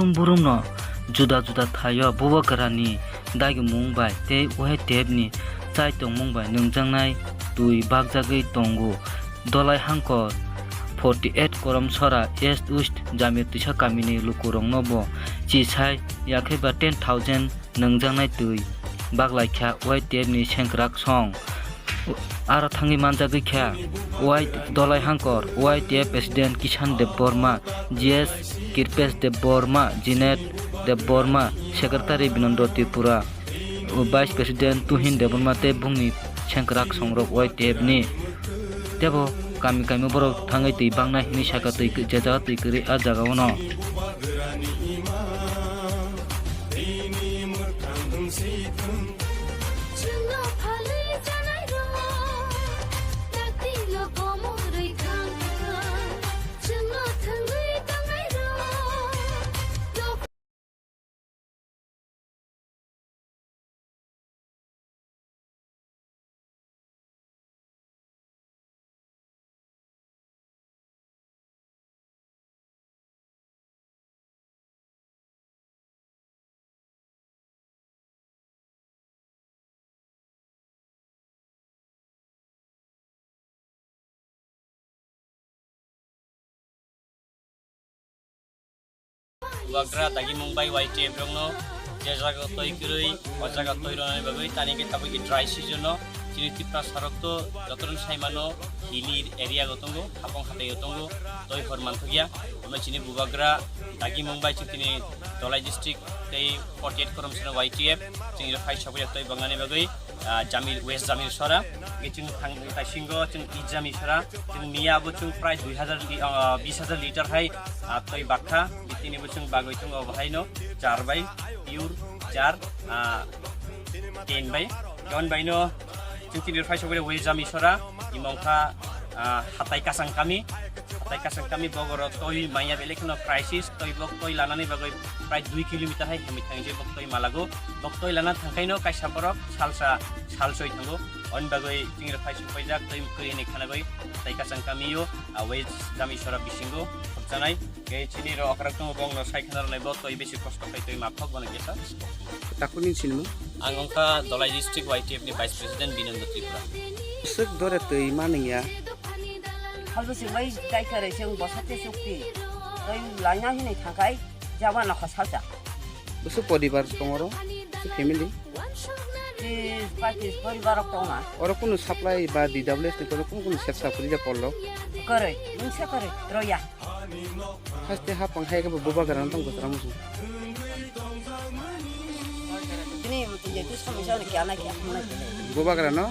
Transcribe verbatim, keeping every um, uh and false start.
Borokno juda juda thaio bubagrani dagimung bai tei Y T F ni chaitongmung bai nungjaknai twi bakjagwi tongo. Dolai hangkor forty eight Koromsora East West Jamir Twisa kamini lukurokno bo chisai yakhe ba ten thousand nungjaknai twi baklaikha Y T F ni sengkrak song. Aro thangwi manjagwi kha Y Dolai hangkor Y T F President Kishan Debbarma, G S Kirpesh Debbarma, Jinet Debbarma, Secretary Binando Tripura, Vice President Tuhin Debbarma tei bungni sengkrak songrok Y T F ni tebo kami kami borok thangwi twi baknai hinwi saka twi je jaga twi kwrwi a jaga ono. Bubagra dagimung bai Y T F rokno je jaga twi kwrwi, o jaga twi rwnani bagwi tani khe tabuk dry season o chini Tripura sarok to jotono sai mano hilly area go tongo, hapong hatai o tongo, twi hor manthokya. Omo chini bubagra dagimung bai chini Dolai district tei forty eight Koromsora Y T F chini phai sokya twi bangani bagwi ah, Jamir, West Jamir Sora, hingke chwng thang, taisingo chwng East Jamir Sora, chwng miya abo chwng prai dui hazar li-, ah, bis hazar liter hai, ah, twi bakha, bitini bo chwng bagwi tongo obo haino char bai, pure char, ah, ten bai, yon baino chwng tini phai sokwi West Jamir Sora, imo wngkha, ah, hatai kasang kami, Hatai kasang kami bogoro twi maya belai kheno crisis, twi bok twi lanani bagwi prai dui kilometer hai hemwi thangwi se bok twi malago. Bok twi lana thangkhaino kaisa borok salsa salsoi thango. Oni bagwi chini rok phai supaijak twi kwrwi hinwi khanagwi hatai kasang kamio, ah, West Jamir Sora bisingo khopjanai. Khe chini rok okrak tongo bongno sai khana rwnai bo twi besi kosto khai twi maphok bono kesa. Takuni sinimo? Ang wngkha Dolai District Y T F ni Vice President Binendu Tripura. Swk dore twi manwngya. Halbwswk bai kaikha rwi chwng bwsate chukti tei laina hinwi thangkhai jaba nokha salsa. Bwswk poribar tongoro? Bwswk family? Tris paitris poribar rok tongma. Oro kunu supply ba D W S ni kono kunu kunu sep sap kwrwi da pollo? Kwrwi, mungsa kwrwi, roya. Haste hapang hai khe bo bubagra no tong kwchwra muchung. Tini muchung je tu samisa ni kya na kya, hamna kya. Bubagra no?